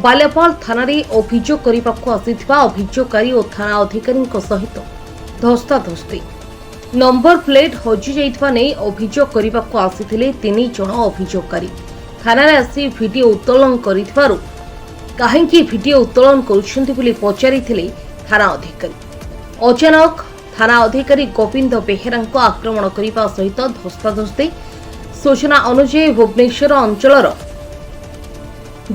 ବାଲିଆପାଳ ଥାନାରେ ଅଭିଯୋଗ କରିବାକୁ ଆସିଥିବା ଅଭିଯୋଗକାରୀ ଓ ଥାନା ଅଧିକାରୀଙ୍କ ସହିତ ଧସ୍ତାଧସ୍ତି। ନମ୍ବର ପ୍ଲେଟ୍ ହଜିଯାଇଥିବା ନେଇ ଅଭିଯୋଗ କରିବାକୁ ଆସିଥିଲେ ତିନି ଜଣ ଅଭିଯୋଗକାରୀ। ଥାନାରେ ଆସି ଭିଡିଓ ଉତ୍ତୋଳନ କରିଥିବାରୁ କାହିଁକି ଭିଡିଓ ଉତ୍ତୋଳନ କରୁଛନ୍ତି ବୋଲି ପଚାରିଥିଲେ ଥାନା ଅଧିକାରୀ। ଅଚାନକ ଥାନା ଅଧିକାରୀ ଗୋବିନ୍ଦ ବେହେରାଙ୍କ ଆକ୍ରମଣ କରିବା ସହିତ ଧସ୍ତାଧସ୍ତି। ସୂଚନା ଅନୁଯାୟୀ, ଭୁବନେଶ୍ୱର ଅଞ୍ଚଳର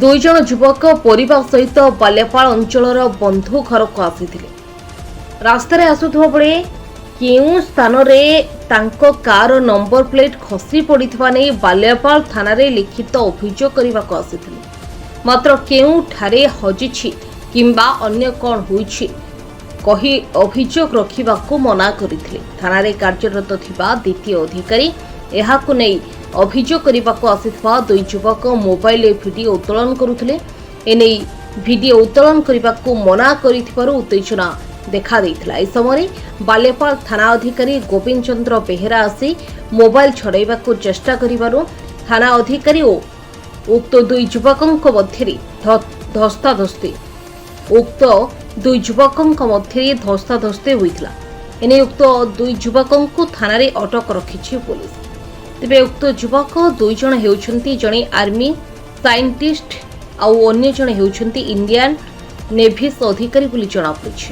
ଦୁଇ ଜଣ ଯୁବକ ପରିବାର ସହିତ ବାଲିଆପାଳ ଅଞ୍ଚଳର ବନ୍ଧୁ ଘରକୁ ଆସିଥିଲେ। ରାସ୍ତାରେ ଆସୁଥିବା ବେଳେ କେଉଁ ସ୍ଥାନରେ ତାଙ୍କ କାର ନମ୍ବର ପ୍ଲେଟ୍ ଖସି ପଡ଼ିଥିବା ନେଇ ବାଲିଆପାଳ ଥାନାରେ ଲିଖିତ ଅଭିଯୋଗ କରିବାକୁ ଆସିଥିଲେ। ମାତ୍ର କେଉଁଠାରେ ହଜିଛି କିମ୍ବା ଅନ୍ୟ କ'ଣ ହୋଇଛି କହି ଅଭିଯୋଗ ରଖିବାକୁ ମନା କରିଥିଲେ ଥାନାରେ କାର୍ଯ୍ୟରତ ଥିବା ଦ୍ୱିତୀୟ ଅଧିକାରୀ। ଏହାକୁ ନେଇ ଅଭିଯୋଗ କରିବାକୁ ଆସିଥିବା ଦୁଇ ଯୁବକ ମୋବାଇଲରେ ଭିଡିଓ ଉତ୍ତୋଳନ କରୁଥିଲେ। ଏନେଇ ଭିଡିଓ ଉତ୍ତୋଳନ କରିବାକୁ ମନା କରିଥିବାରୁ ଉତ୍ତେଜନା ଦେଖାଦେଇଥିଲା। ଏହି ସମୟରେ ବାଲିଆପାଳ ଥାନା ଅଧିକାରୀ ଗୋବିନ୍ଦ ଚନ୍ଦ୍ର ବେହେରା ଆସି ମୋବାଇଲ ଛଡ଼ାଇବାକୁ ଚେଷ୍ଟା କରିବାରୁ ଥାନା ଅଧିକାରୀ ଓ ଉକ୍ତ ଦୁଇ ଯୁବକଙ୍କ ମଧ୍ୟରେ ଧସ୍ତାଧସ୍ତି ଉକ୍ତ ଦୁଇ ଯୁବକଙ୍କ ମଧ୍ୟରେ ଧସ୍ତାଧସ୍ତି ହୋଇଥିଲା। ଏନେଇ ଉକ୍ତ ଦୁଇ ଯୁବକଙ୍କୁ ଥାନାରେ ଅଟକ ରଖିଛି ପୋଲିସ। ତେବେ ଉକ୍ତ ଯୁବକ ଦୁଇ ଜଣ ହେଉଛନ୍ତି ଜଣେ ଆର୍ମି ସାଇଣ୍ଟିଷ୍ଟ ଆଉ ଅନ୍ୟ ଜଣେ ହେଉଛନ୍ତି ଇଣ୍ଡିଆନ୍ ନେଭିସ୍ ଅଧିକାରୀ ବୋଲି ଜଣାପଡ଼ିଛି।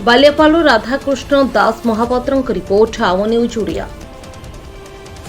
ବାଲିଆପାଳରୁ ରାଧାକୃଷ୍ଣ ଦାସ ମହାପାତ୍ରଙ୍କ ରିପୋର୍ଟ, ଆମ ନ୍ୟୁଜ୍ ଓଡ଼ିଆ।